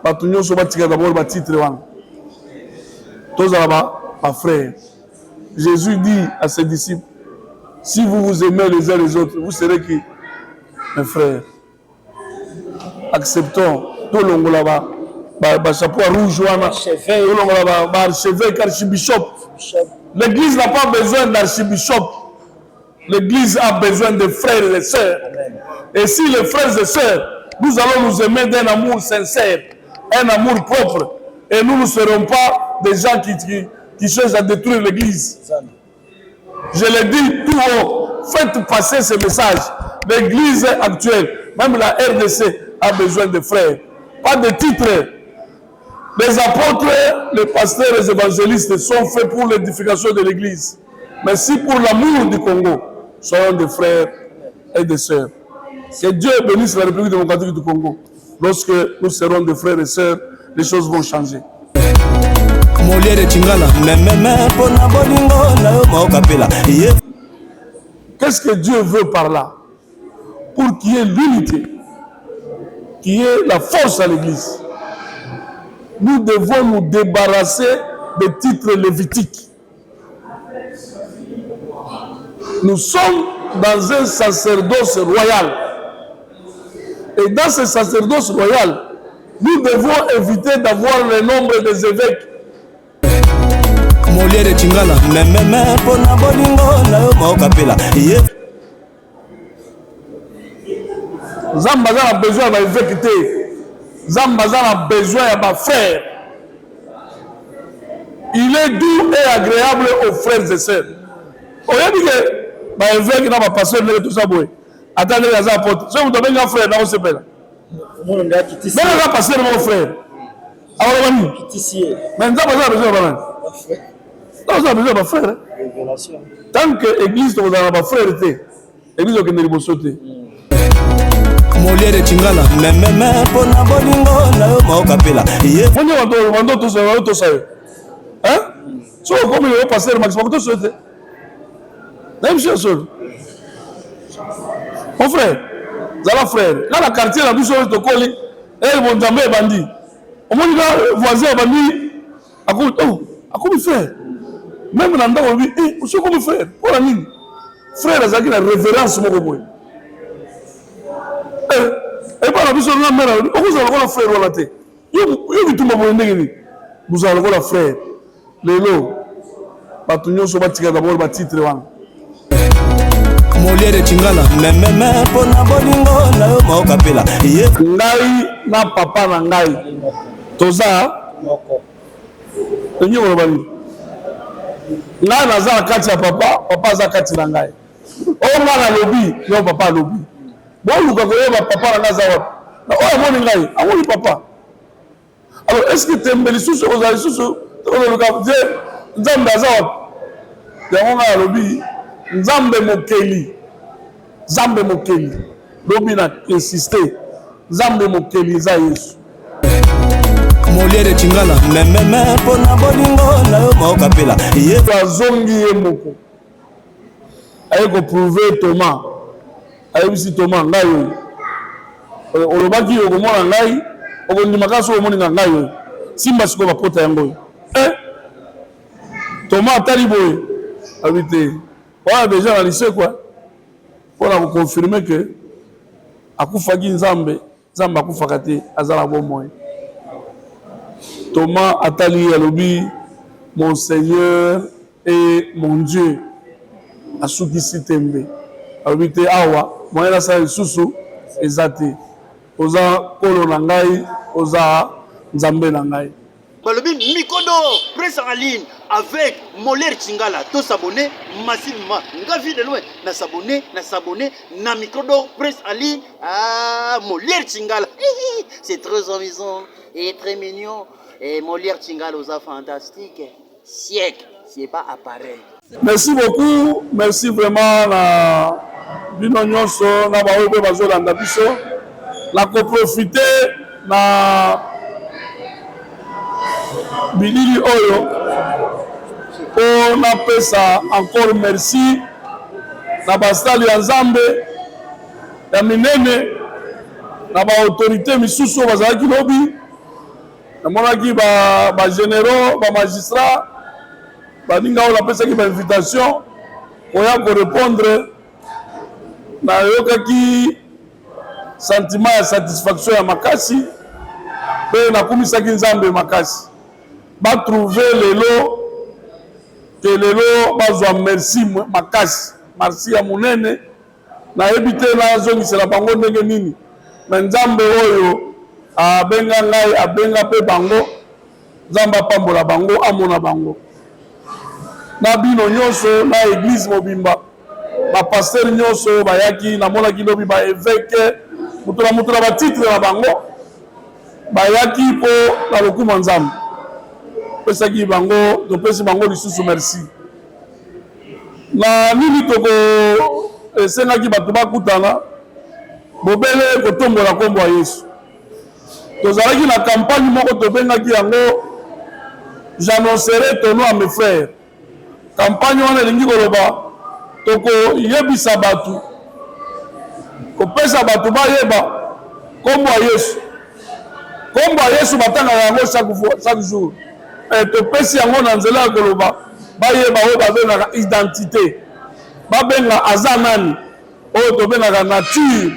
Bato nyonso batika d'abord ba titre wana. Tozala ba, ba frères. Jésus dit à ses disciples, si vous vous aimez les uns les autres, vous serez qui? Mes frères. Acceptons tolongola ba ba, ba chapeau rouge wana, tolongola ba, ba archevêque, archibishop. L'église n'a pas besoin d'archibishop. L'église a besoin de frères et sœurs. Et si les frères et sœurs, nous allons nous aimer d'un amour sincère, un amour propre, et nous ne serons pas des gens qui, qui, qui cherchent à détruire l'église. Je le dis tout haut, faites passer ce message. L'église actuelle, même la RDC, a besoin de frères, pas de titres. Les apôtres, les pasteurs, les évangélistes sont faits pour l'édification de l'église. Mais si pour l'amour du Congo, soyons des frères et des sœurs. Que Dieu bénisse la République démocratique du Congo. Lorsque nous serons des frères et sœurs, les choses vont changer. Molière Chingala, mememe pona bolingo na yo mokapela. Qu'est-ce que Dieu veut par là? Pour qu'il y ait l'unité, qu'il y ait la force à l'église. Nous devons nous débarrasser des titres lévitiques. Nous sommes dans un sacerdoce royal. Et dans ce sacerdoce royal, nous devons éviter d'avoir le nombre des évêques. Molière Chingala, mememe pona bolingo na yo mokapela. Nzambe aza na besoin ya ba évêque te. Nzambe aza na besoin ya ba frères. Il est doux et agréable aux frères et sœurs. Oyebi ke ba évêque na ba pasteur ndenge toza boye. Ata ndenge aza apôtre. Soki moto abengi nga frère nakosepela. Ndenge aza pasteur moko frère. Akoloba nini? Mais Nzambe aza na besoin ya banani? Aza na besoin ya ba frère. Tant que église tokozala na ba frère te, église okende liboso te. Molière Chingala mememe pona bolingo na yo mokapela. Moni bando bando tosa yo tosa yo. Hein? So okomi yo pasteur Max bakotosa yo te. Nayebi biso ya solo. Mon frère, zala frère. Nga na quartier na biso oyo tokoli, eh bonzambe ebandi. Omoni ka voisin abandi akomi oh, akomi frère. Même na ndako olobi eh osi okomi frère. Mpo na nini? Frère azalaki na révérence moko boye. Eh, epa na biso nga mère alobi okozala lokola frère wana te. Yo yo bitumba boye ndenge nini? Bozala lokola frère. Lelo bato nyonso batika d'abord ba titre wana. Molière Chingala mememe pona bolingo na yo mokapela. Ngai na papa na ngai toza moko. Elingi koloba nini? Ngai naza na kati ya papa, papa aza kati na ngai. Oyo ngai nalobi, yo papa alobi. Boluka koyeba papa na ngai aza wapi. Na oyo amoni ngai, amoni papa. Alors est-ce que tembe lisusu ekozala lisusu tokoluka te Nzambe aza wapi? Yango ngai alobi Nzambe mokeli, Nzambe mokeli, lobi na insiste, Nzambe mokeli eza Yesu. Molière Chingala mememe pona bolingo na yo mokapela. Yesu azongi ye moko aye ko prouver Thomas, ayebisi Thomas ngai oyo olobaki okomona ngai okondima kaka soki omoni nga ngai oyo simba sikoyo bapota yango oyo eh? Thomas atali boye alobi te wana deja na lisekwa mpo na koconfirme ke akufaki Nzambe Nzambe akufaka te, aza na bomoi. Thomas atali ye alobi, Mon Seigneur et mon Dieu. Asukisi tembe, alobi te awa moyen nasala lisusu eza te, oza Nkolo na ngai, oza Nzambe na ngai. Balobi mikondo prince en ligne avec Molière Chingala to s'abonner massivement nga vie de loin na s'abonner na s'abonner na micro d'or prince en ligne ah Molière Chingala c'est très amusant et très mignon et Molière Chingala oza fantastique siècle c'est pas appareil. Merci beaucoup, merci vraiment na bino nyonso na baoyo mpe bazolanda biso na koprofite na bilili oyo mpo napesa encore merci na basali ya Nzambe ya minene na baautorité misusu oyo bazalaki lobi. Namonaki ba ba generaux, ba magistrats, baninga oyo napesaki ba invitation koya ko repondre. Nayokaki sentiment ya satisfaction ya makasi mpe nakumisaki Nzambe makasi. Ba trouver lelo ke lelo bazwa merci makasi, merci ya monene. Nayebi te nazongisela bango ndenge nini, mais Nzambe oyo abenga ngai abenga pe bango. Nzambe apambola bango, amona bango na bino nyonso na eglise mobimba, ba pasteur nyonso bayaki. Namonaki lobi ba eveque, moto na moto na ba titre na bango bayaki mpo na lokumu ya Nzambe. Pesaki bango, topesi bango lisusu merci. Na nini toko esengaki bato bakutana bobele kotombola nkombo ya Yesu. Tozalaki na campagne moko tobengaki yango J'annoncerai ton nom à mes frères. Campagne wana elingi koloba tokoyebisa bato, kopesa bato bayeba nkombo ya Yesu. Nkombo ya Yesu batangaka yango chaque fois, chaque jour. Eh, topesi yango na nzela ya koloba bayeba oyo babengaka identite, babenga aza nani, oyo tobengaka nature,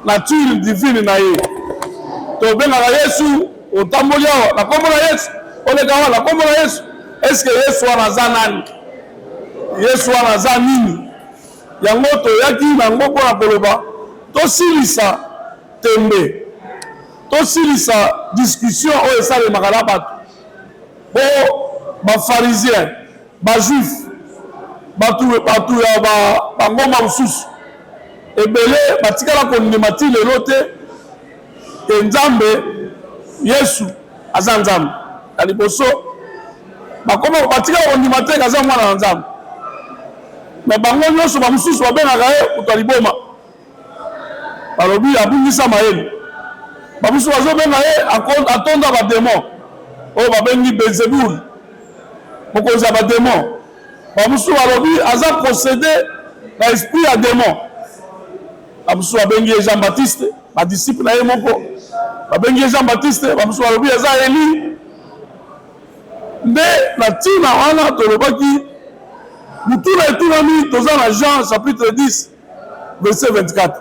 nature divine na ye. Tobengaka Yesu, otamboli awa na nkombo na Yesu, oleka awa na nkombo na Yesu. Eske Yesu wana aza nani? Yesu wana aza nini? Yango toyaki nango mpo na koloba tosilisa tembe, tosilisa discussion oyo esalemaka na bato mpo ba pharisiens, ba juifs, bato bato ya bangomba mosusu ebele batikala kondima ti lelo te ke Nzambe Yesu aza Nzambe. Ya liboso bakoma batikala kondima te aza mwana na Nzambe, me bango nyonso bamosusu babengaka ye moto ya liboma. Balobi abungisa mayele. Bamosusu bazobenga ye atonda ba demon oyo babengi Belzebul, mokonzi ya ba demon. Bamosusu balobi aza posede na esprit ya demon. Bamosusu babengi ye Jean Baptiste, ba disciple na ye moko babengi ye Jean Baptiste. Bamosusu balobi aza Elie. Nde na ntina wana tolobaki motuna etunami, toza na Jean chapitre 10 verset 24.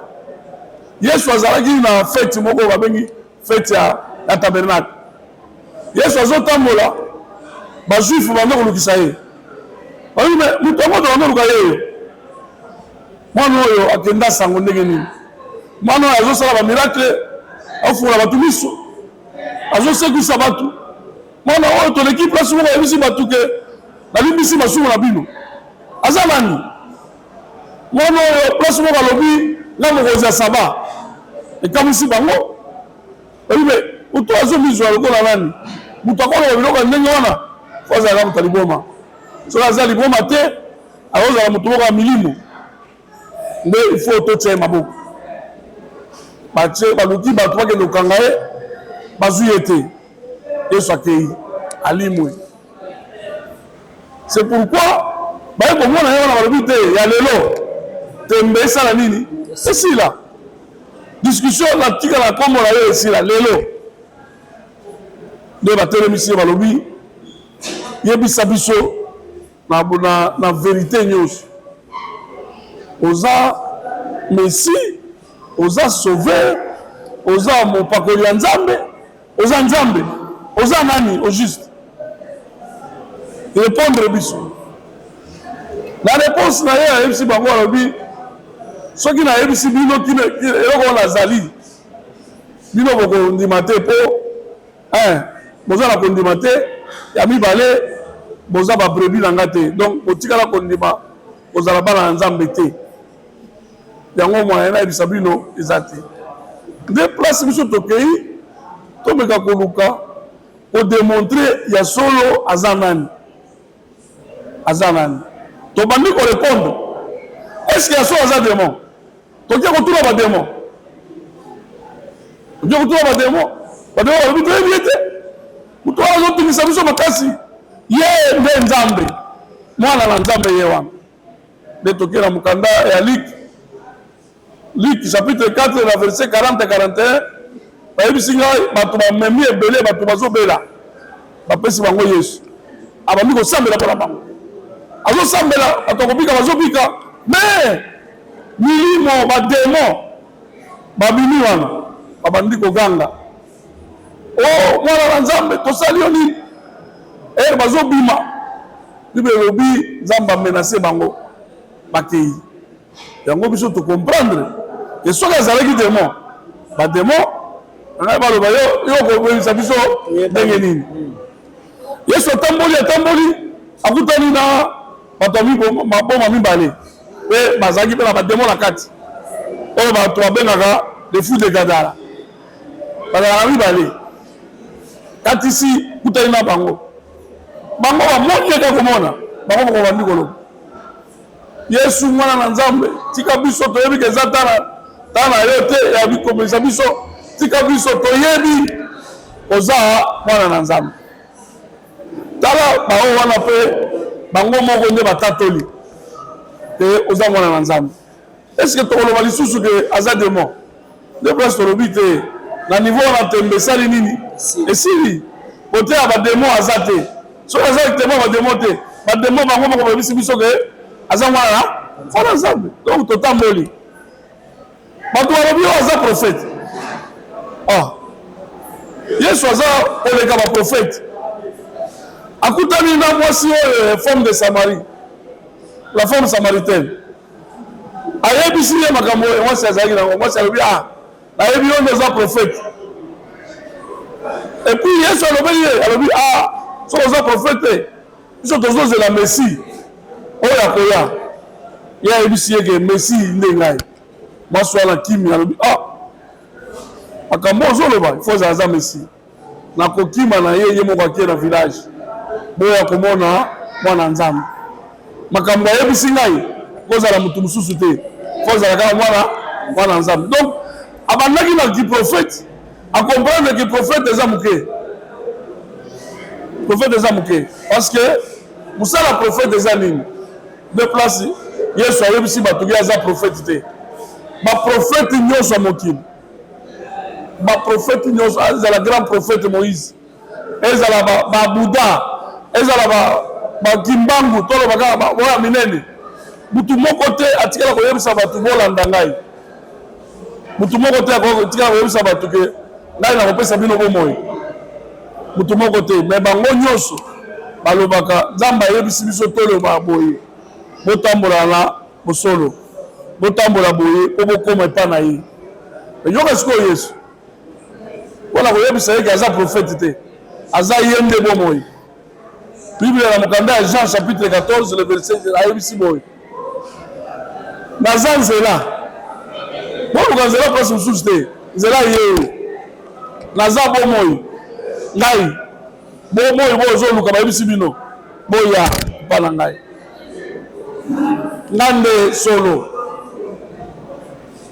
Yesu azalaki na feti moko babengi feti ya, ya tabernacle. Yesu azotambola, bajuife banda kolukisa ye, balobi me moto yango tobanda koluka ye oyo mwana oyo akenda sango ndenge nini? Mwana oyo azosala bamiracle, afungola bato miso, azosekwisa bato. Mwana oyo toleki place moko ayebisi bato ke nalimbisi masumu na bino, aza nani? Mwana oyo place moko alobi nga mokonzi ya saba, ekamwisi bango. Oyebi me moto azomizwa lokola nani? Moto akoloba biloko ya ndenge wana fo azalaka moto ya liboma. Soki aza liboma te, akozala moto moko ya milimo. Nde il faut totia ye maboko. Batie, baluki bato bakende kokanga ye, bazwi ye te. Yesu akei, alimwe. C'est pourquoi baye komona ye wana balobi te ya lelo tembe esala nini esila discussion na tika na kombo na yo esila lelo nde batelemisi ye balobi yebisa biso na, na, na verite nyonso oza messie oza sauveur oza mopakoli ya nzambe Oza nzambe? Oza nani au juste? Repondre biso. Na reponse na ye ayebisi bango alobi soki nayebisi bino eloko oyo nazali bino bokondima te mpo eh, boza na kondima te ya mibale boza ba brebis na nga te donc botikala kondima kozala bana na Nzambe te. Yango moyen nayebisa bino eza te. Nde place biso tokei tomeka koluka ko demontrer ya solo aza nani, aza nani. Tobandi ko repondre est ce que ya solo aza demon? Toke kotuna ba demon, toke kotuna ba demon, ba demon balobi toyebi ye te, moto wana azotungisa biso makasi, ye nde Nzambe, mwana na Nzambe ye wana. Nde toke na mokanda ya Luc, Luc chapitre 4 na verset 40 41. Bayebisi ngai bato bamemi ebele, bato bazobela, bapesi bango Yesu. Abandi kosambela mpo na bango, azosambela, bato bakobika, bazobika, mais milimo bademo babimi wana, babandi koganga, o oh, mwana na Nzambe, tosali yo nini? Ere bazobima, Bible elobi Nzambe amenase bango, bakei. Yango biso to comprendre que soki azalaki demon, ba demon ngai baloba yo yo okobengisa biso ndenge nini? Yesu atamboli atamboli akutani na bato ya maboma mibale mpe bazalaki mpe na bademo na kati oyo bato babengaka le fou de Gadara, bazalaka mibale katisi kutani na bango, bango bamoni ye kaka komona bango moko bandi koloba Yesu mwana na Nzambe, tika biso toyebi ke eza tana tana yo te ya bikomisa biso, tika biso toyebi oza mwana na Nzambe. Tala bango wana mpe bango moko nde batatoli te oza mwana na Nzambe. Est-ce que tokoloba lisusu ke aza demon? Nde place tolobi te na niveau wana tembe esali nini? Esili. Kote ya ba demon aza te. Soki aza tema ba demon te, ba demon bango moko bayebisi biso ke aza mwana na mwana Nzambe. Donc totamboli. Bato balobi oyo aza prophète. Ah. Yesu aza koleka ba prophète. Akutani na mwasi oyo femme de Samarie. La femme samaritaine. Ayebisi ye makambo oyo mwasi azalaki nango. Mwasi alobi ah, nayebi yo nde oza prophète. Et puis Yesu alobeli ye, alobi ah, soki oza prophète te, biso tozozela Messie oyo akoya. Ye ayebisi ye ke Messie nde ngai. Mwasi wana kimi alobi ah, makambo ozoloba il faut ozala aza Messie. Na kokima na ye, ye moko ake na village, boya komona mwana Nzambe. Makambo ayebisi ngai, kozala moto mosusu te, faut ozala kaka mwana mwana Nzambe. Donc abandaki na ki prophète, a comprendre que prophète eza moke, prophète eza moke, parce que mosala prophète eza nini? De place Yesu ayebisi bato ke aza prophète te. Ba prophète nyonso ya mokili, ba prophète nyonso, ezala grand prophète Moïse, ezala ba Bouddha, ezala ba Kimbangu, toloba kaka oyo ya minene, mutu moko te atikala koyebisa bato bolanda ngai. Mutu moko te atikala koyebisa bato ke ngai nakopesa bino bomoi, mutu moko te. Mais bango nyonso balobaka Nzambe ayebisi biso toloba boye, botambola na bosolo, botambola boye mpo bokoma epai na ye. Yoka sikoyo Yesu mpo na koyebisa ye ke aza prophète te, aza ye nde bomoi. Bible na mokanda ya Jean chapitre 14 le verset ayebisi boye, naza nzela, boluka nzela place mosusu te, nzela ye oyo, naza bomoi, ngai bomoi bo ozoluka, bayebisi bino boya epa na ngai, ngai nde solo,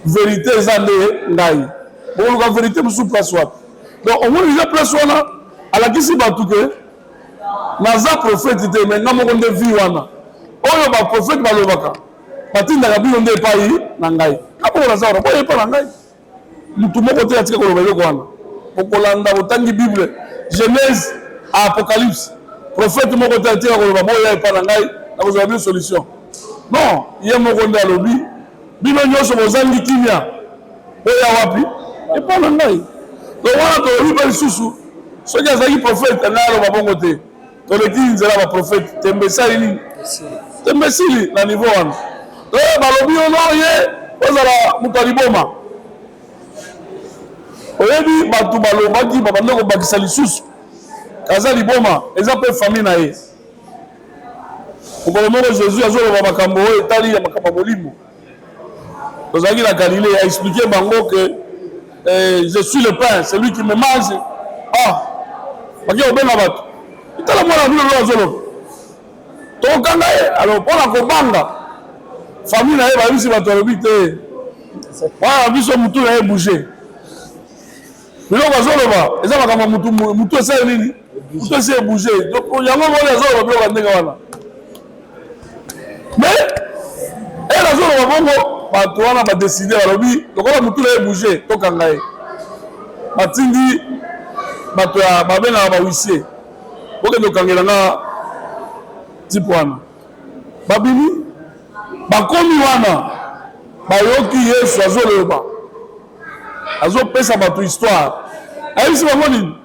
verite eza nde ngai. Bokoluka verite mosusu place wapi? Donc omoni deja place wana alakisi bato ke naza prophète te, mais nga moko nde vie wana oyo ba prophète balobaka, batindaka bino nde epai na ngai. Nga moko naza wana, boya epai na ngai. Mutu moko te atika koloba eloko wana. Bokolanda botangi Bible Genèse à Apocalypse, prophète moko te atika koloba boya epai na ngai, nakozwa bino solution. Non, ye moko nde alobi bino nyonso bozangi kimia, boya wapi? Epai na ngai. Donc wana tolobi mpe lisusu soki azalaki prophète ngai aloba bongo te. Toleki nzela ba prophète, tembe esali nini? Tembe esili na niveau wana. Donc balobi yo no ye ozala moto ya liboma. Oyebi bato balobaki babandi kobakisa lisusu kaza liboma eza mpe famille na ye. Mokolo moko Jésus azoloba makambo oyo etali ya makambo ya molimo. Tozalaki na Galilée, a expliqué bango que eh, je suis le pain, celui qui me mange. Ah, baki kobenga bato. Itala mwana bino lelo azoloba. Tokokanga ye, alors mpo na kobanga famille na ye bayebisi bato alobi te. Mwana na biso mutu na ye bouger. Biloko azoloba eza makambo ya mutu, mutu esali nini? Mutu esi ebouge. Donc yango moni azoloba biloko ya ndenge wana. Mais elle azoloba bongo, bato wana badeside balobi lokola mutu na ye bouge tokanga ye. Batindi bato ya babengaka ba huissier, bokende kokangela nga type wana. Babimi, bakomi wana, bayoki Yesu azoloba, azopesa bato histoire. Ayebisi bango nini?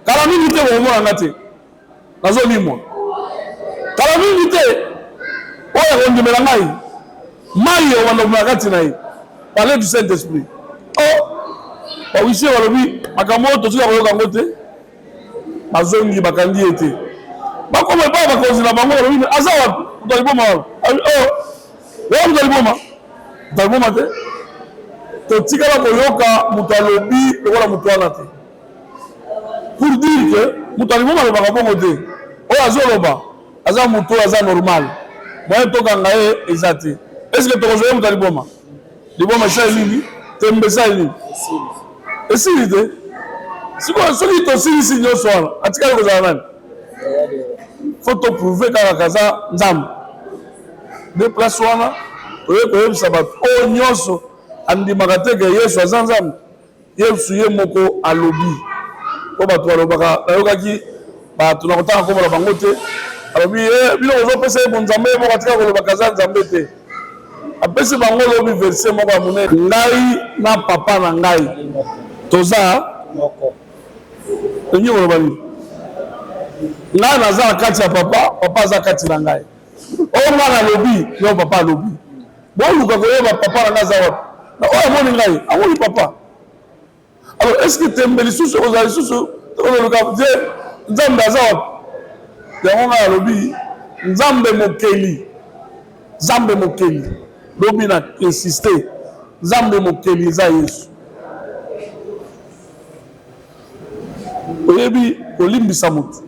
Kala mingi te bokomona nga te, nazolimwa. Kala mingi te oyo akondimela ngai, mai ekobanda kobima kati na ye. Parler du Saint-Esprit. Oh, ba huissier balobi makambo oyo totika koyoka yango te. Bazongi bakangi ye te. Bakoma epai ya bakonzi na bango balobi aza wapi? Moto ya liboma wana. Oh, oyo moto ya liboma? Moto ya liboma te. Totikala koyoka moto alobi lokola moto wana te. Pour dire que moto ya liboma alobaka bongo te. Oyo azoloba aza moto oyo aza normal. Moyen tokanga ye eza te. Est ce que tokozwa ye moto ya liboma? Liboma esali nini? Tembe esali nini? Esili te. Sikoyo soki tosilisi nyonso wana, atikali kozala nani? Faut to prouver kaka kaza Nzambe. Nde place wana toye koyebisa bato oyo nyonso andimaka te ke Yesu aza Nzambe. Yesu ye moko alobi, po bato balobaka, nayokaki bato na kotanga nkombo na bango te, alobi eh, bino bozopesa ye bonzambe, ye moko atika kolobaka aza nzambe te. Apesi bango lobi verse moko ya monene, ngai na papa na ngai toza moko. Elingi koloba nini? Ngai naza na kati ya papa, papa aza kati na ngai. Oyo ngai nalobi, yo papa alobi. Boluka koyeba papa na ngai aza wapi. Na oyo amoni ngai, amoni papa. Alors est ce que tembe lisusu ekozala lisusu tokoluka te Nzambe aza wapi? Yango ngai alobi Nzambe mokeli, Nzambe mokeli. Lobi na insiste, Nzambe mokeli eza Yesu. Oyebi kolimbisa moto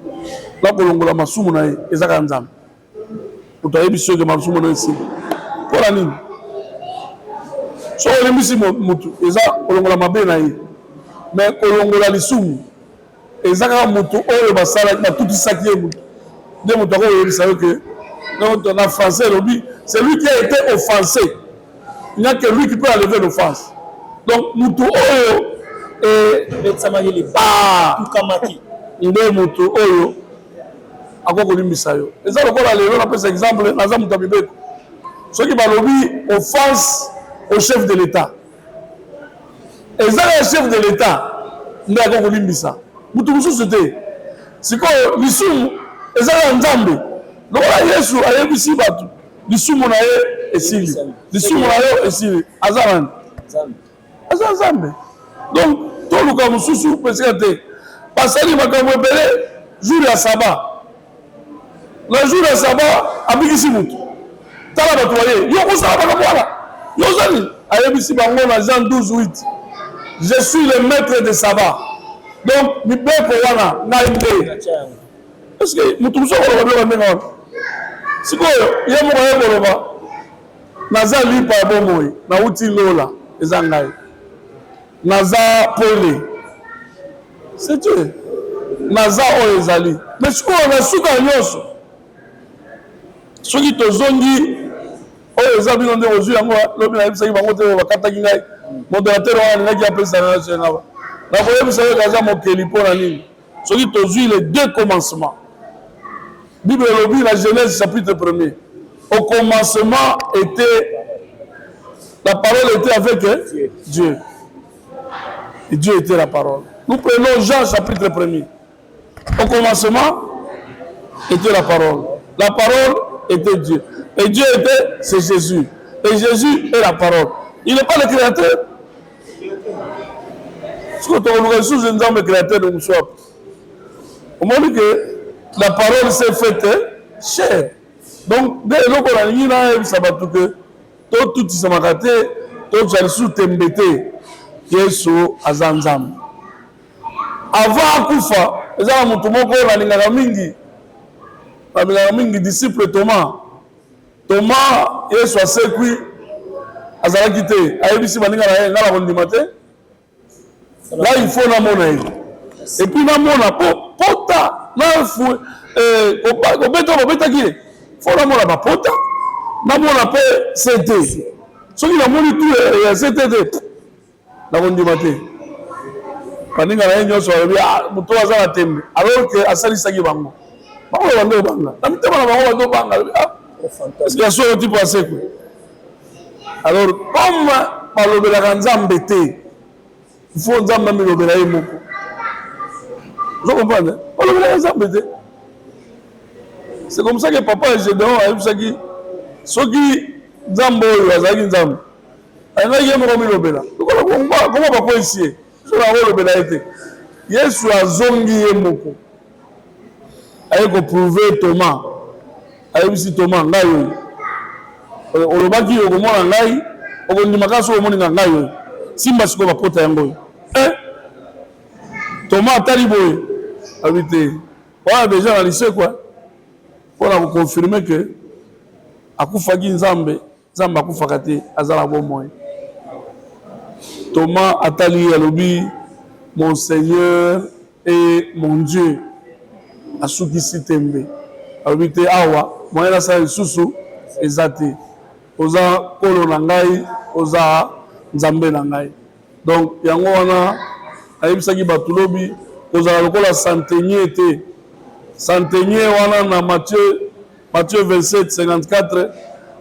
na kolongola masumu na ye eza kaka Nzambe. Moto ayebisi yo ke masumu na esili. Mpo na nini? Soki olimbisi moto eza kolongola mabe na ye, mais kolongola lisumu eza kaka moto oyo basalaki batutisaki ye moto nde moto akoyebisa yo ke na français elobi c'est lui qui a été offensé, il n'y a que lui qui peut enlever l'offense. Donc moto oyo nde moto oyo akoki kolimbisa yo. Eza lokola lelo napesa exemple, naza moto ya mibeko, soki balobi offense au chef de l'Etat, eza kaka chef de l'Etat nde akoki kolimbisa, moto mosusu te. Sikoyo lisumu eza kaka Nzambe. Lokola Yesu ayebisi bato lisumu na ye esili, lisumu na yo esili, aza nani? Aza Nzambe. Donc toluka mosusu pesika te. Basali makambo ebele jour ya saba, na jour ya saba abikisi motu. Tala bato baye, yo kosala makambo wana, yo ozali. Ayebisi bango na Jean 12:8, je suis le maître de sabbat. Donc mibeko wana ngai nde. Est-ce que motu mosusu akoloba biloko ya ndenge wana? Sikoyo ye moko aye koloba naza lipa ya bomoi, nauti lola, eza ngai, naza pole, c'est Dieu, naza oyo ezali. Mais sikoyo na suka ya nyonso, soki tozongi oyo eza bino nde bozwi yango, lobi nayebisaki bango te, bakataki ngai modérateur wana alingaki apesa ngai senga nakoyebisa yo aza mokeli mpo na nini. Soki tozwi les deux commencements, Bible elobi na Genèse chapitre premier, au commencement était la parole était avec Dieu. Et Dieu était la parole. Nous prenons Jean chapitre premier. Au commencement était la parole. La parole était Dieu. Et Dieu était, c'est Jésus. Et Jésus est la parole. Il n'est pas le créateur. Sikoyo tokoluka lisusu Nzambe créateur de mosusu wapi? Omoni ke la parole s'est faite chair. Donc nde eloko nalingi nayebisa bato ke totutisamaka te, tozwa lisusu tembe te, Yesu aza Nzambe. Avant akufa, eza na moto moko nalingaka mingi, nalingaka mingi disciple Thomas. Thomas, Yesu asekwi, azalaki te, ayebisi baninga na ye, ngai nakondima te, ngai il faut namona ye, et puis namona po pota na fu eh, kobeta babetaki ye, faut namona bapota, namona mpe sete, soki namoni tu ya sete te nakondima te. Baninga na ye nyonso balobi, ah, moto oyo aza na tembe, alors que asalisaki bango. Bango babandi kobanga na mitema na bango, bandi kobanga, ah, est-ce que ya solo tipo asekwe? Alors comme balobelaka Nzambe te, il faut Nzambe amilobela ye moko. Ozo comprendre? Balobelaka Nzambe te. C'est comme ça que papa ya Gedeon ayebisaki, soki Nzambe oyo azalaki Nzambe, alingaki ye moko amilobela. Lokola koma bakweyisi ye, soki akolobela ye te. Yesu azongi ye moko, aye koprouve Thomas, ayebisi Thomas, ngai oyo olobaki okomona ngai, okondima kaka soki omoni nga, ngai oyo, simba sikoyo bapota yango oyo. Eh? Thomas atali boye, alobi te, wana deja na lisekwa mpo na koconfirme ke akufaki Nzambe. Nzambe akufaka te, aza na bomoi. Thomas atali ye alobi, Mon Seigneur et mon Dieu. Asukisi tembe, alobi te, awa moyen nasala lisusu eza te, oza Nkolo na ngai, oza Nzambe na ngai. Donc yango wana nayebisaki bato lobi, kozala lokola centenier te. Centenier wana na Matthieu Matthieu 27, 54,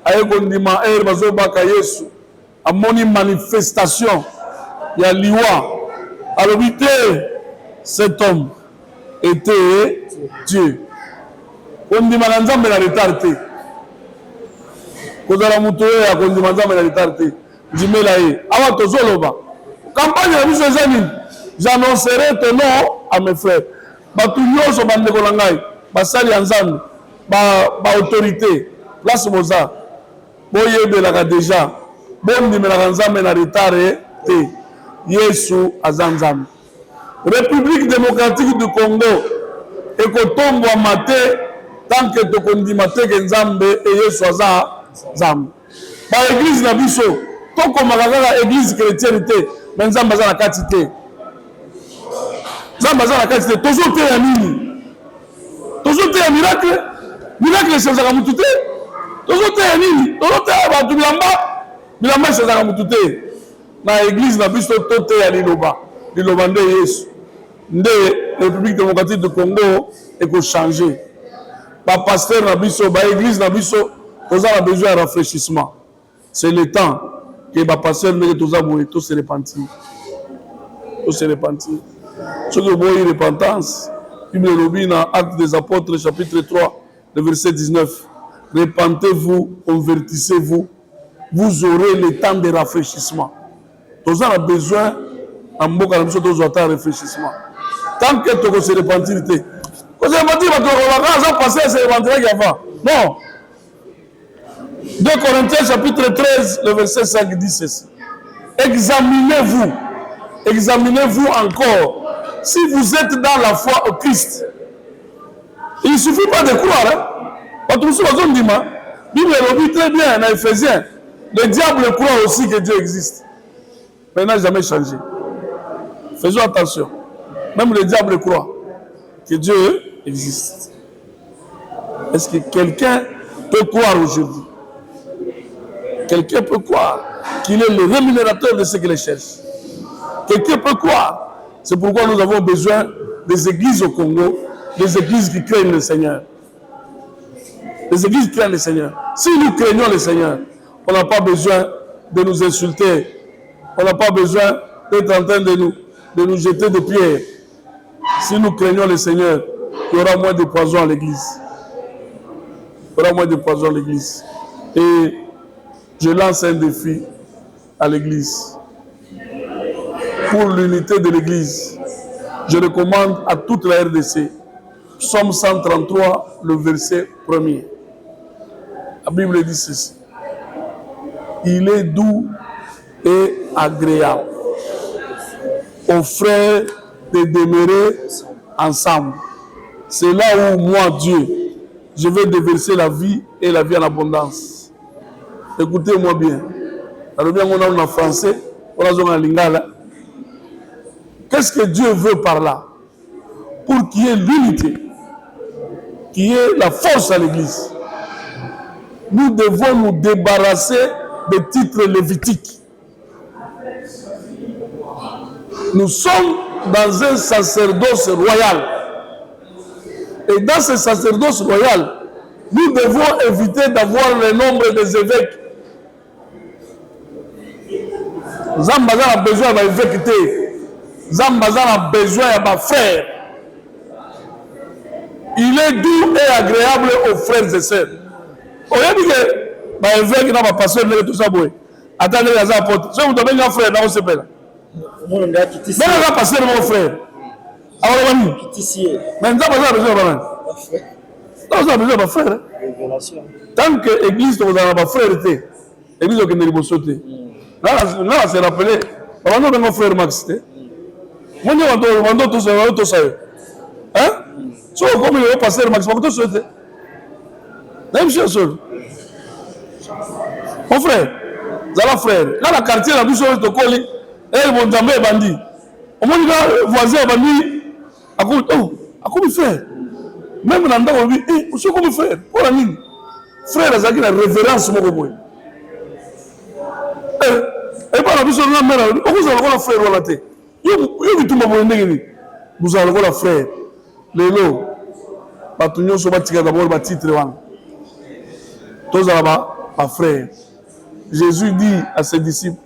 aye kondima heure bazobaka Yesu, amoni manifestation ya liwa, alobi te, cet homme était Dieu. Kondimaka Nzambe na retard te, kozala moto oyo akondima Nzambe na retard te, ndimela ye. Awa tozoloba campagne na biso eza nini? J'annoncerai ton nom à mes frères. Bato nyonso, bandeko na ngai, basali ya Nzambe, ba ba autorite, place boza, boyebelaka dejà, bondimelaka Nzambe na retard te. Yesu aza Nzambe. Republique democratique du Congo ekotombwama te tant que tokondima te ke Nzambe et Yesu aza Nzambe. Ba eglise na biso tokomaka kaka eglise chretienne te, mais Nzambe aza na kati te. Nzambe aza na kati te. Tozoteya nini? Tozoteya miracle? Miracle echangeaka mutu te. Tozoteya nini? Tozoteya bato bilamba, bilamba echangeaka mutu te. Na eglise na biso toteya liloba, liloba nde Yesu, nde Republique democratique du Congo ekochange. Ba pasteur na biso, ba eglise na biso, toza na besoin ya rafraîchissement. C'est le temps que ba pasteur ndenge toza boye to se repentir, to se repentir. Soki oboyi repentance, Bible elobi na Actes des Apôtres chapitre 3 le verset 19, repentez-vous, convertissez-vous, vous aurez le temps de rafraîchissement. Toza na besoin na mboka na biso tozwa ata rafraîchissement. Tant que toko se repentir te, ko se repentir bato bakolobaka aza pasteur se repentiraki avant. Non. 2 Corinthiens chapitre 13 le verset 5 dit ceci. Examinez-vous, examinez-vous encore si vous êtes dans la foi au Christ. Il ne suffit pas de croire. Hein? Bato mosusu bazondima. Bible elobi très bien na Ephésiens, le diable croit aussi que Dieu existe. Mais il n'a jamais changé. Faisons attention. Même le diable croit que Dieu existe. Est-ce que quelqu'un peut croire aujourd'hui? Quelqu'un peut croire qu'il est le rémunérateur de ceux qui le cherchent? Quelqu'un peut croire? C'est pourquoi nous avons besoin des églises au Congo, des églises qui craignent le Seigneur. Des églises qui craignent le Seigneur. Si nous craignons le Seigneur, on n'a pas besoin de nous insulter. On n'a pas besoin d'être en train de nous jeter des pierres. Si nous craignons le Seigneur, il y aura moins de poison à l'église. Il y aura moins de poison à l'église. Et je lance un défi à l'église. Pour l'unité de l'église, je recommande à toute la RDC, Psaume 133, le verset 1er. La Bible dit ceci. Il est doux et agréable aux frères de demeurer ensemble. C'est là où moi, Dieu, je vais déverser la vie et la vie en abondance. Écoutez-moi bien. Nalobi yango nanu na français, mpo nazonga na lingala. Qu'est-ce que Dieu veut par là? Pour qu'il y ait l'unité, qu'il y ait la force à l'église. Nous devons nous débarrasser des titres lévitiques. Nous sommes dans un sacerdoce royal. Et dans ce sacerdoce royal, nous devons éviter d'avoir le nombre des évêques. Nzambe aza na besoin ya ba évêque te. Nzambe aza na besoin ya ba frères. Il est doux et agréable aux frères et sœurs. Oyebi ke ba évêque na ba pasteur ndenge toza boye. Ata ndenge aza apôtre. Soki moto abengi nga frère nakosepela. Benga nga pasteur moko frère. Akoloba nini? Mais Nzambe aza na besoin ya banani? Aza na besoin ya ba frère. Tant que église tokozala na ba frère te, église okende liboso te. Nga na se rappeler, babanda obenga frère Max te. Moni bando tosa yo. Hein? Soki okomi lelo pasteur Max bakotosa yo te. Nayebi biso ya solo. Mon frère, zala frère. Nga na quartier na biso oyo tokoli, eh bonzambe ebandi. Omoni ka voisin abandi akomi oh, akomi frère. Même na ndako olobi eh osi okomi frère. Mpo na nini? Frère azalaki na révérence moko boye. Eh, epa na biso na mère alobi okozala lokola frère wana te. Yo bitumba boye ndenge nini? Bozala lokola frère. Lelo bato nyonso batika d'abord ba titre wana. Tozala ba, ba frère. Jésus dit à ses disciples,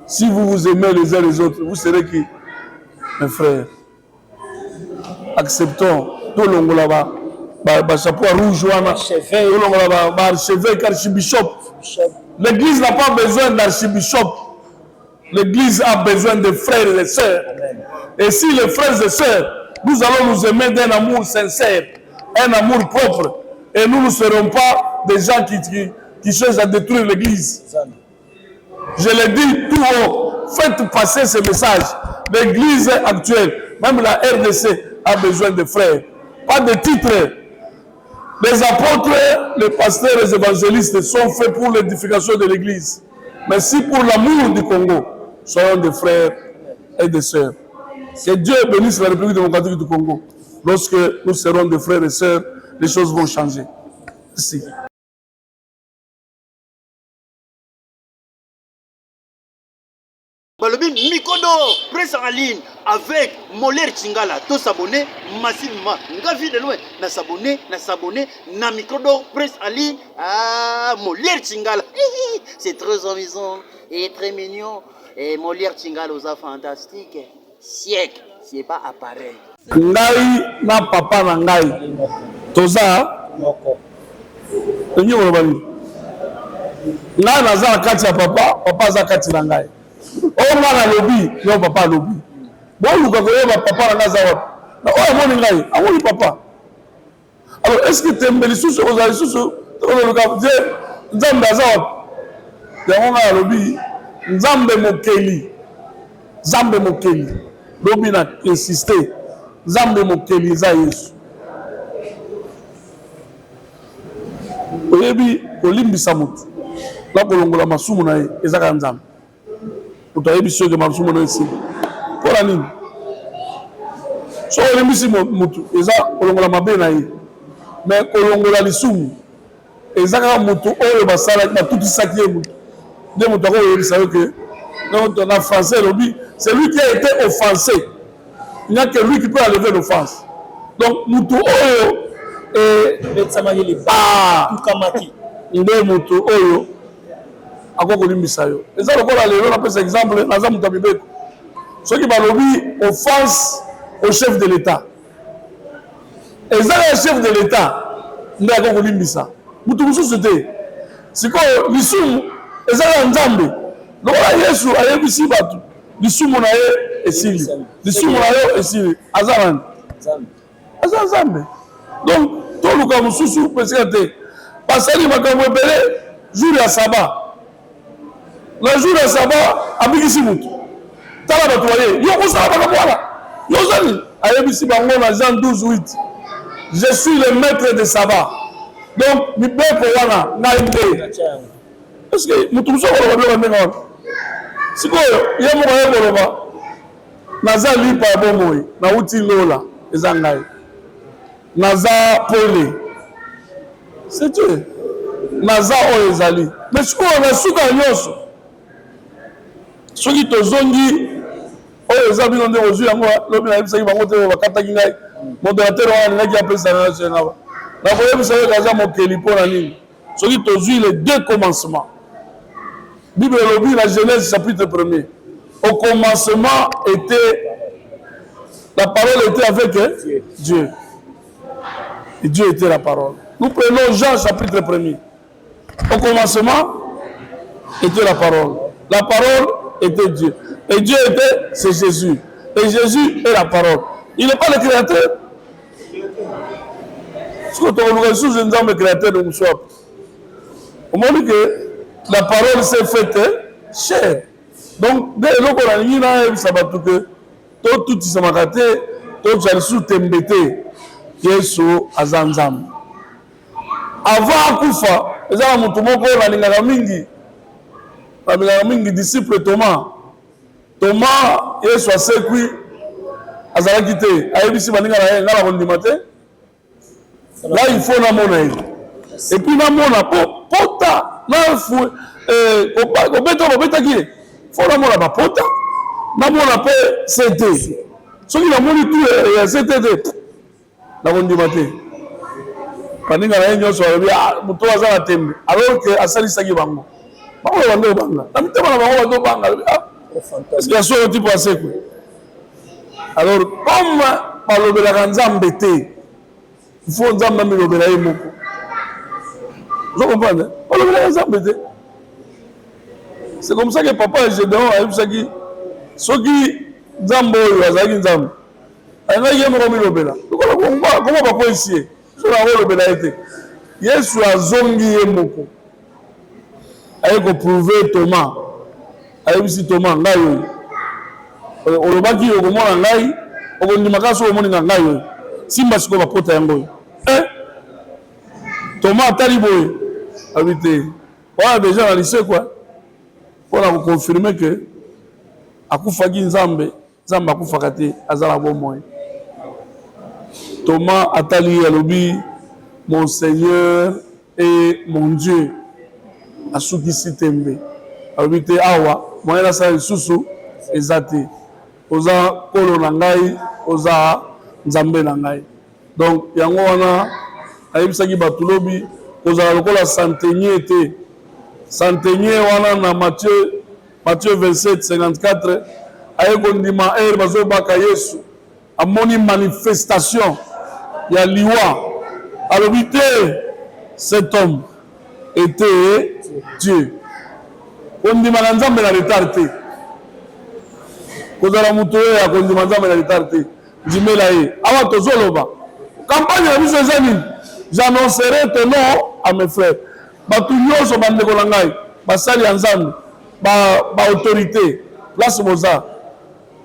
si vous vous aimez les uns les autres, vous serez qui? Mes frères. Acceptons tolongola ba ba, ba chapeau rouge wana, tolongola ba, ba archevêque, archibishop. L'église n'a pas besoin d'archibishop. L'église a besoin de frères et sœurs. Et si les frères et sœurs, nous allons nous aimer d'un amour sincère, un amour propre, et nous ne serons pas des gens qui, qui, qui cherchent à détruire l'église. Je le dis tout haut, faites passer ce message. L'église actuelle, même la RDC, a besoin de frères, pas de titres. Les apôtres, les pasteurs, les évangélistes sont faits pour l'édification de l'église. Mais si pour l'amour du Congo, soyons des frères et des sœurs. Que Dieu bénisse la République démocratique du Congo. Lorsque nous serons des frères et sœurs, les choses vont changer. Merci. Balobi mikodo presse en ligne avec Molière Chingala to s'abonner massivement nga vie de loin na s'abonner na s'abonner na micro presse en ligne ah Molière Chingala c'est très amusant et très mignon et Molière Chingala oza fantastique siècle c'est pas appareil. Ngai na papa na ngai toza moko. Elingi koloba nini? Ngai naza na kati ya papa, papa aza kati na ngai. Oyo ngai nalobi, yo papa alobi. Boluka koyeba papa na ngai aza wapi. Na oyo amoni ngai, amoni papa. Alors est-ce que tembe lisusu ekozala lisusu tokoluka Dieu Nzambe aza wapi? Yango ngai nalobi Nzambe mokeli, Nzambe mokeli, lobi na insiste, Nzambe mokeli eza Yesu. Oyebi kolimbisa moto na kolongola masumu na ye eza kaka Nzambe. Moto ayebisi yo ke masumu na yo esili. Mpo na nini? Soki olimbisi moto eza kolongola mabe na ye, mais kolongola lisumu eza kaka moto oyo basalaki batutisaki ye moto nde moto akoyebisa yo ke donc na français elobi c'est lui qui a été offensé il n'y a que lui qui peut enlever l'offense donc moto oyo ebetisamaki libatukamaki nde moto oyo akoki kolimbisa yo eza lokola lelo napesa exemple naza moto ya mibeko soki balobi offense au chef de l'état eza ya chef de l'etat nde akoki kolimbisa moto mosusu te. Sikoyo lisumu eza ya Nzambe, lokola Yesu ayebisi bato lisumu na ye esili, lisumu na yo esili, aza nani? Aza Nzambe. Donc toluka mosusu pesika te, basali makambo ebele jour ya saba na jour ya saba abikisi motu tala bato baye yo kosala makambo wana yo ozali ayebisi bango na Jean 12 8 je suis le maître de sabbat donc mibeko wana ngai nde est ce que motu mosusu akoloba biloko ndenge wana sikoyo ye moko aye koloba naza lipa ya bomoi nauti lola eza ngai Naza pole. C'est Dieu. Naza oyo ezali. Mais sikoyo na suka ya nyonso, soki tozongi Oyo eza bino nde bozwi yango lobi nayebisaki bango te bakataki ngai. Modérateur wana alingaki apesa ngai senga ba. Nakoyebisa yo aza mokeli mpo na nini? Soki tozwi les deux commencements. Bible elobi na Genèse chapitre 1er. Au commencement était la parole était avec Dieu. Et Dieu était la parole. Nous prenons Jean chapitre 1er. Au commencement était la parole. La parole était Dieu. Et Dieu était, c'est Jésus. Et Jésus est la parole. Il n'est pas le créateur. soki tokoluka lisusu nzambe créateur de mosu wapi omoni ke la parole s'est faite chair donc nde eloko nalingi nayebisa bato ke totutisamaka te tozwa lisusu tembe te yesu aza nzambe Avant akufa, eza na mutu moko oyo nalingaka mingi, nalingaka mingi disciple Thomas. Thomas, Yesu asekwi, azalaki te, ayebisi baninga na ye, ngai nakondima te, ngai il faut namona ye, et puis namona po pota na fu eh, kobeta babetaki ye, faut namona bapota, namona pe sete, soki namoni tu ya sete te Nakondima te. Baninga na ye nyonso balobi, ah, moto oyo aza na tembe, alors que asalisaki bango. Bango bande obanga. Na mitema na bango bande obanga. Alobi, ah, est-ce que ya solo tipo asekwe? Alors, comme balobelaka Nzambe te, il faut Nzambe amilobela ye moko. Ozo comprendre? Balobelaka Nzambe te. C'est comme ça que papa ya Gedeon ayebisaki soki Nzambe oyo azalaki Nzambe Alingaki ye moko milobela lokola koma bakweyisi ye soki akolobela ye te. Yesu azongi ye moko aye koprouve Thomas, ayebisi Thomas, ngai oyo olobaki okomona ngai, okondima kaka soki omoni nga ngai oyo, simba sikoyo bapota yango oyo. Eh, Thomas atali boye, alobi te wana deja na lisekwa mpo na koconfirme ke akufaki Nzambe. Nzambe akufaka te, aza na bomoi. Thomas atali ye alobi, Mon Seigneur et mon Dieu. Asukisi tembe, alobi te awa moyen nasala lisusu eza te, oza Nkolo na ngai, oza Nzambe na ngai. Donc yango wana nayebisaki bato lobi kozala lokola centenier te. Centenier wana na Matthieu Matthieu 27, 54 aye kondima heure bazobaka Yesu amoni manifestation ya liwa alobi te cet homme était Dieu. Kondima na Nzambe na retard te, kozala moto oyo akondima Nzambe na retard te. Ndimela ye. Awa tozoloba campagne na biso eza nini? J'annoncerai ton nom à mes frères. Bato nyonso bandeko na ngai, basali ya Nzambe, ba ba autorité, place boza,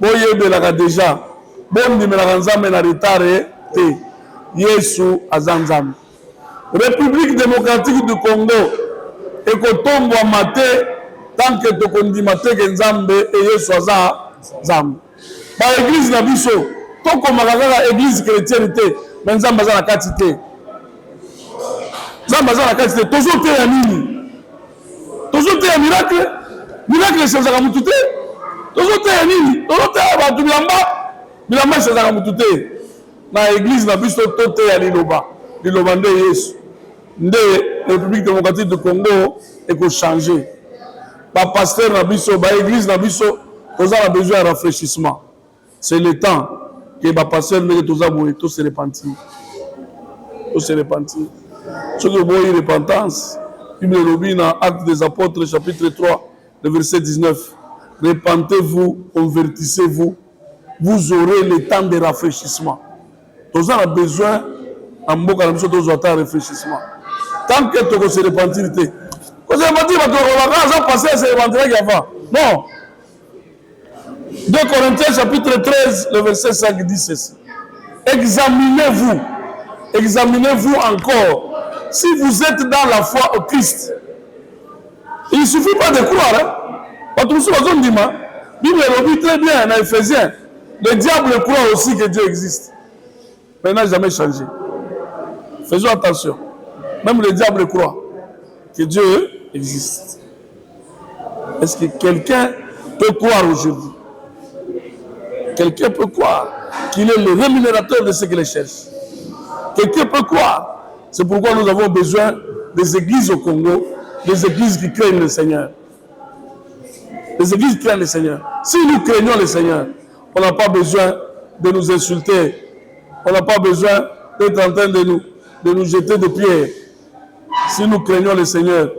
boyebelaka deja, bondimelaka Nzambe na retard te. Yesu aza Nzambe. Republique democratique du Congo ekotombwama te tant que tokondima te ke Nzambe et Yesu aza Nzambe. Ba eglise na biso tokomaka kaka eglise chrétienne te, mais Nzambe aza na kati te. Nzambe aza na kati te. Tozoteya nini? Tozoteya miracle? Miracle echangeaka mutu te. Tozoteya nini? Tozoteya bato bilamba, bilamba echangeaka mutu te. Na eglise na biso toteya liloba, liloba nde Yesu. Nde Republique democratique du Congo eko changer. Ba pasteurs na biso, ba eglises na biso toza na besoin ya rafraîchissement. C'est le temps que ba pasteurs ndenge toza boye to se repentir. To se repentir. Soki oboyi repentance, Bible elobi na Actes des Apôtres chapitre 3 le verset 19, repentez-vous, convertissez-vous, vous aurez le temps de rafraîchissement. Toza na besoin na mboka na biso tozwa ata rafraîchissement. Tant que toko se repentir te. Ko se repentir bato bakolobaka aza pasteur se repentiraki avant. Non. 2 Corinthiens chapitre 13 le verset 5 dit ceci. Examinez-vous. Examinez-vous encore si vous êtes dans la foi au Christ. Il ne suffit pas de croire. Hein? Bato mosusu bazondima. Bible elobi très bien na Ephésiens. Le diable croit aussi que Dieu existe. Mais il n'a jamais changé. Faisons attention. Même le diable croit que Dieu existe. Est-ce que quelqu'un peut croire aujourd'hui? Quelqu'un peut croire qu'il est le rémunérateur de ceux qui le cherchent. Quelqu'un peut croire. C'est pourquoi nous avons besoin des églises au Congo, des églises qui craignent le Seigneur. Les églises craignent le Seigneur. Si nous craignons le Seigneur, on n'a pas besoin de nous insulter. On n'a pas besoin d'être en train de nous jeter des pierres. Si nous craignons le Seigneur,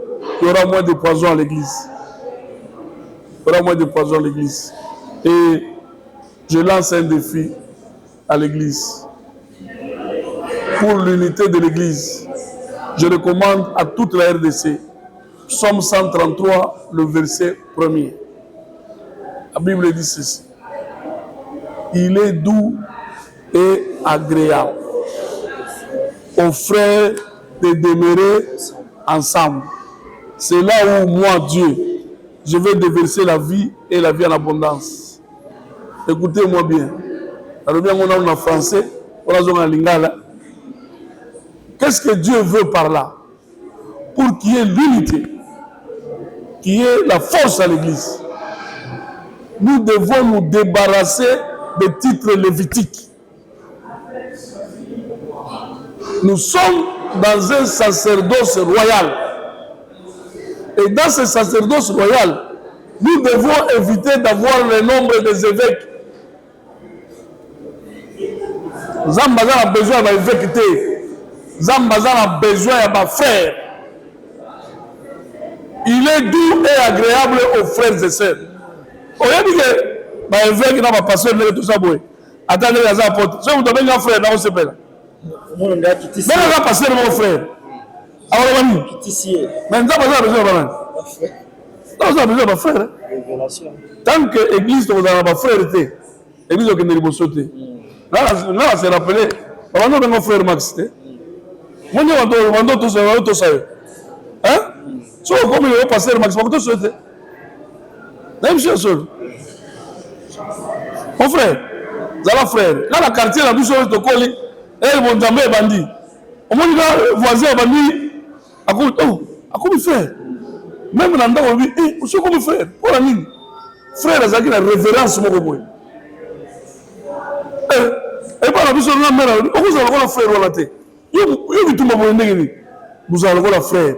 il y aura moins de poison à l'église. Il y aura moins de poison à l'église. Et je lance un défi à l'église. Pour l'unité de l'église, je recommande à toute la RDC, Psaume 133, le verset premier. La Bible dit ceci. Il est doux et agréable aux frères de demeurer ensemble. C'est là où moi, Dieu, je vais déverser la vie et la vie en abondance. Écoutez-moi bien. Alors bien, on a en français, on a en lingala. Qu'est-ce que Dieu veut par là? Pour qu'il y ait l'unité, qu'il y ait la force à l'église. Nous devons nous débarrasser des titres lévitiques. Nous sommes dans un sacerdoce royal. Et dans ce sacerdoce royal, nous devons éviter d'avoir le nombre des évêques. Nzambe aza na besoin ya baévêque te. Nzambe aza na besoin ya bafrère. Il est doux et agréable aux frères et sœurs. Oyebi ke baévêque na bapasteur ndenge toza boye, ata ndenge aza apôtre, soki moto abenga frère, nakosepela. Omona nde akitisi. Ndenge aza pasteur moko frère, akoloba nini? Akitisi ye. Mais Nzambe aza na besoin ya banani? Aza na besoin ya bafrère. Révélation. Tant que église tokozala na bafrère te, église okende liboso te. Nga na se rappeler, babandi obenga frère Max te, moni bando tosa yo soki okomi lelo pasteur Max, bakotosa yo te. Nayebi biso ya solo. Mon frère, zala frère. Nga na quartier na biso oyo tokoli, bonzambe ebandi, omoni ka voisin ebandi, akomi, oh, akomi frère. Même na ndako olobi, eh, osi okomi frère. Mpona nini? Frère azalaki na révérence moko boye. Epa na biso na mère alobi, okozala lokola frère wana te. Yo bitumba boye ndenge nini? Bozala lokola frère.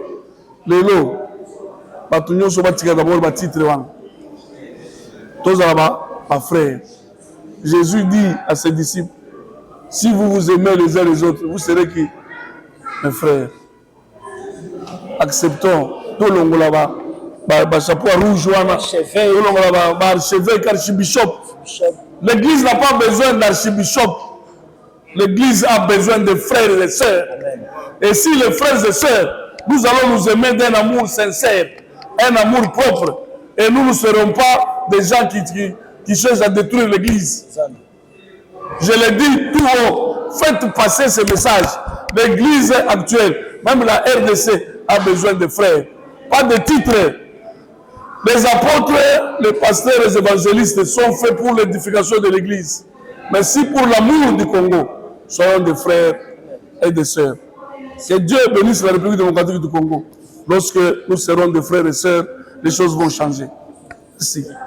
Lelo bato nyonso batika d'abord batitre wana, tozala bafrère. Jésus dit à ses disciples: si vous vous aimez les uns les autres, vous serez qui? Mes frères. Acceptons tolongola bachapeau rouge wana, tolongola baarchevêque, archibishop. L'église n'a pas besoin d'archibishop. L'église a besoin de frères et sœurs. Et si les frères et sœurs, nous allons nous aimer d'un amour sincère, un amour propre, et nous ne serons pas des gens qui cherchent à détruire l'église. Je le dis tout haut, faites passer ce message. L'église actuelle, même la RDC, a besoin de frères, pas de titres. Les apôtres, les pasteurs, les évangélistes sont faits pour l'édification de l'église. Mais si pour l'amour du Congo, soyons des frères et des sœurs. Que Dieu bénisse la République démocratique du Congo. Lorsque nous serons des frères et sœurs, les choses vont changer. Merci.